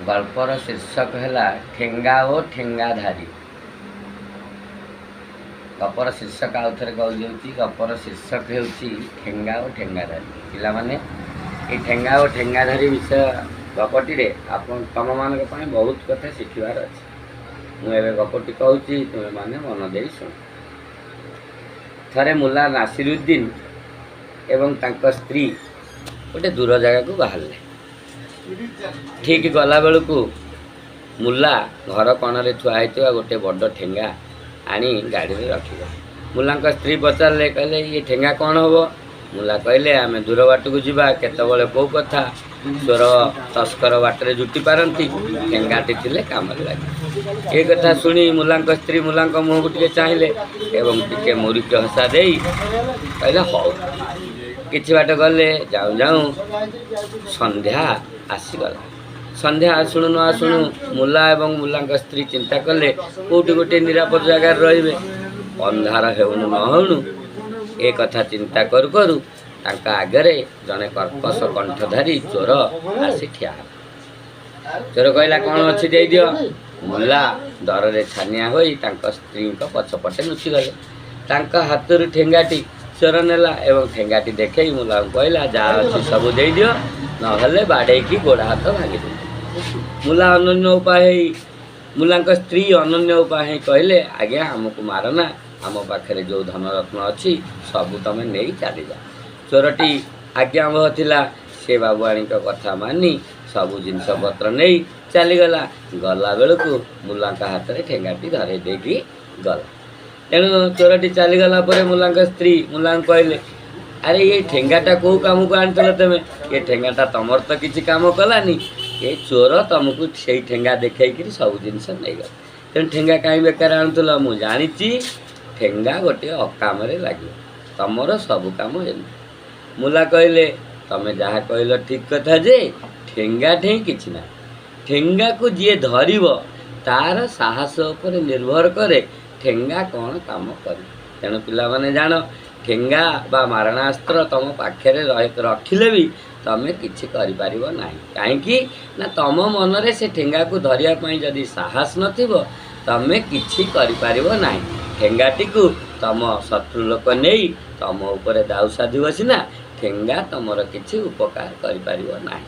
ଗଳ୍ପର ଶୀର୍ଷକ ହେଲା ଠେଙ୍ଗା ଓ ଠେଙ୍ଗାଧାରୀ। ଗପର ଶୀର୍ଷକ ଆଉ ଥରେ କହିଦେଉଛି, ଗପର ଶୀର୍ଷକ ହେଉଛି ଠେଙ୍ଗା ଓ ଠେଙ୍ଗାଧାରୀ। ପିଲାମାନେ, ଏଇ ଠେଙ୍ଗା ଓ ଠେଙ୍ଗାଧାରୀ ବିଷୟ ଗପଟିରେ ଆପଣ ତୁମମାନଙ୍କ ପାଇଁ ବହୁତ କଥା ଶିଖିବାର ଅଛି। ମୁଁ ଏବେ ଗପଟି କହୁଛି, ତୁମେମାନେ ମନ ଦେଇ ଶୁଣ। ଥରେ ମୁଲ୍ଲା ନାସିରୁଦ୍ଦିନ ଏବଂ ତାଙ୍କ ସ୍ତ୍ରୀ ଗୋଟେ ଦୂର ଜାଗାକୁ ବାହାରିଲେ। ଠିକ୍ ଗଲାବେଳକୁ ମୁଲ୍ଲା ଘର କଣରେ ଥୁଆ ହେଇଥିବା ଗୋଟେ ବଡ଼ ଠେଙ୍ଗା ଆଣି ଗାଡ଼ିରେ ରଖିଲେ। ମୁଲ୍ଲାଙ୍କ ସ୍ତ୍ରୀ ପଚାରିଲେ, କହିଲେ, ଇଏ ଠେଙ୍ଗା କ'ଣ ହେବ? ମୁଲ୍ଲା କହିଲେ, ଆମେ ଦୂର ବାଟକୁ ଯିବା, କେତେବେଳେ କେଉଁ କଥା, ଚୋର ତସ୍କର ବାଟରେ ଜୁଟି ପାରନ୍ତି, ଠେଙ୍ଗାଟି ଥିଲେ କାମରେ ଲାଗେ। ଏ କଥା ଶୁଣି ମୁଲ୍ଲାଙ୍କ ସ୍ତ୍ରୀ ମୁଲ୍ଲାଙ୍କ ମୁହଁକୁ ଟିକେ ଚାହିଁଲେ ଏବଂ ଟିକେ ମୁରୁକି ହସା ଦେଇ କହିଲେ, ହଉ। କିଛି ବାଟ ଗଲେ, ଯାଉଁ ଯାଉଁ ସନ୍ଧ୍ୟା ଆସିଗଲା। ସନ୍ଧ୍ୟା ଆସୁଣୁ ନ ଆସୁଣୁ ମୁଲ୍ଲା ଏବଂ ମୁଲ୍ଲାଙ୍କ ସ୍ତ୍ରୀ ଚିନ୍ତା କଲେ କେଉଁଠି ଗୋଟିଏ ନିରାପଦ ଜାଗାରେ ରହିବେ। ଅନ୍ଧାର ହେଉଣୁ ନ ହେଉଣୁ ଏ କଥା ଚିନ୍ତା କରୁ କରୁ ତାଙ୍କ ଆଗରେ ଜଣେ କର୍କଶ କଣ୍ଠଧାରୀ ଚୋର ଆସି ଠିଆ ହେଲା। ଚୋର କହିଲା, କ'ଣ ଅଛି ଦେଇଦିଅ। ମୁଲ୍ଲା ଡରରେ ଛାନିଆ ହୋଇ ତାଙ୍କ ସ୍ତ୍ରୀଙ୍କ ପଛପଟେ ଲୁଚିଗଲେ। ତାଙ୍କ ହାତରୁ ଠେଙ୍ଗାଟି ଚୋର ନେଲା ଏବଂ ଠେଙ୍ଗାଟି ଦେଖେଇ ମୁଲ୍ଲାଙ୍କୁ କହିଲା, ଯାହା ଅଛି ସବୁ ଦେଇଦିଅ, ନହେଲେ ବାଡ଼େଇକି ଗୋଡ଼ ହାତ ଭାଙ୍ଗିଦେବି। ମୁଲ୍ଲା ଅନନ୍ୟ ଉପାୟ ହେଇ, ମୁଲ୍ଲାଙ୍କ ସ୍ତ୍ରୀ ଅନନ୍ୟ ଉପାୟ ହେଇ କହିଲେ, ଆଜ୍ଞା, ଆମକୁ ମାରନା, ଆମ ପାଖରେ ଯେଉଁ ଧନରତ୍ନ ଅଛି ସବୁ ତମେ ନେଇ ଚାଲିଯାଅ। ଚୋରଟି ଆଜ୍ଞାବହ ଥିଲା। ସେ ବାବୁଆଣୀଙ୍କ କଥା ମାନି ସବୁ ଜିନିଷପତ୍ର ନେଇ ଚାଲିଗଲା। ଗଲା ବେଳକୁ ମୁଲ୍ଲାଙ୍କ ହାତରେ ଠେଙ୍ଗାଟି ଧରେଇ ଦେଇକି ଗଲା। ତେଣୁ ଚୋରଟି ଚାଲିଗଲା ପରେ ମୁଲ୍ଲାଙ୍କ ସ୍ତ୍ରୀ ମୁଲ୍ଲାଙ୍କୁ କହିଲେ, ଆରେ, ଏଇ ଠେଙ୍ଗାଟା କେଉଁ କାମକୁ ଆଣିଥିଲ ତମେ? ଏ ଠେଙ୍ଗାଟା ତମର ତ କିଛି କାମ କଲାନି, ଏ ଚୋର ତମକୁ ସେଇ ଠେଙ୍ଗା ଦେଖେଇକିରି ସବୁ ଜିନିଷ ନେଇଗଲା। ତେଣୁ ଠେଙ୍ଗା କାହିଁ ବେକାର ଆଣୁଥିଲ? ମୁଁ ଜାଣିଛି ଠେଙ୍ଗା ଗୋଟିଏ ଅକାମରେ ଲାଗିବ, ତମର ସବୁ କାମ ଏମିତି। ମୁଲ୍ଲା କହିଲେ, ତମେ ଯାହା କହିଲ ଠିକ୍ କଥା ଯେ, ଠେଙ୍ଗା ଠେଇଁ କିଛି ନାହିଁ। ଠେଙ୍ଗାକୁ ଯିଏ ଧରିବ ତାର ସାହସ ଉପରେ ନିର୍ଭର କରେ ଠେଙ୍ଗା କ'ଣ କାମ କରିବ। ତେଣୁ ପିଲାମାନେ ଜାଣ, ଠେଙ୍ଗା ବା ମାରଣାସ୍ତ୍ର ତମ ପାଖରେ ରଖିଲେ ବି ତମେ କିଛି କରିପାରିବ ନାହିଁ। କାହିଁକି ନା ତମ ମନରେ ସେ ଠେଙ୍ଗାକୁ ଧରିବା ପାଇଁ ଯଦି ସାହସ ନଥିବ, ତମେ କିଛି କରିପାରିବ ନାହିଁ। ଠେଙ୍ଗାଟିକୁ ତମ ଶତ୍ରୁ ଲୋକ ନେଇ ତମ ଉପରେ ଦାଉ ସାଧିବ ସିନା, ଠେଙ୍ଗା ତମର କିଛି ଉପକାର କରିପାରିବ ନାହିଁ।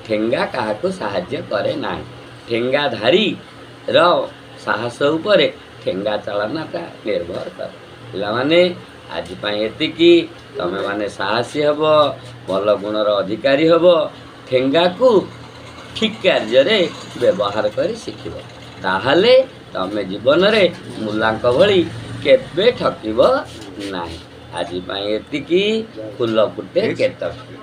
ଠେଙ୍ଗା କାହାକୁ ସାହାଯ୍ୟ କରେ ନାହିଁ। ଠେଙ୍ଗାଧାରୀର ସାହସ ଉପରେ ଠେଙ୍ଗା ଚାଳନାଟା ନିର୍ଭର କରେ। ପିଲାମାନେ, ଆଜି ପାଇଁ ଏତିକି। ତମେମାନେ ସାହସୀ ହେବ, ଭଲ ଗୁଣର ଅଧିକାରୀ ହେବ, ଠେଙ୍ଗାକୁ ଠିକ୍ କାର୍ଯ୍ୟରେ ବ୍ୟବହାର କରି ଶିଖିବ, ତାହେଲେ ତମେ ଜୀବନରେ ମୁଲାଙ୍କ ଭଳି କେବେ ଠକିବ ନାହିଁ। ଆଜି ପାଇଁ ଏତିକି। ଫୁଲ ଫୁଟେ କେତକୀ।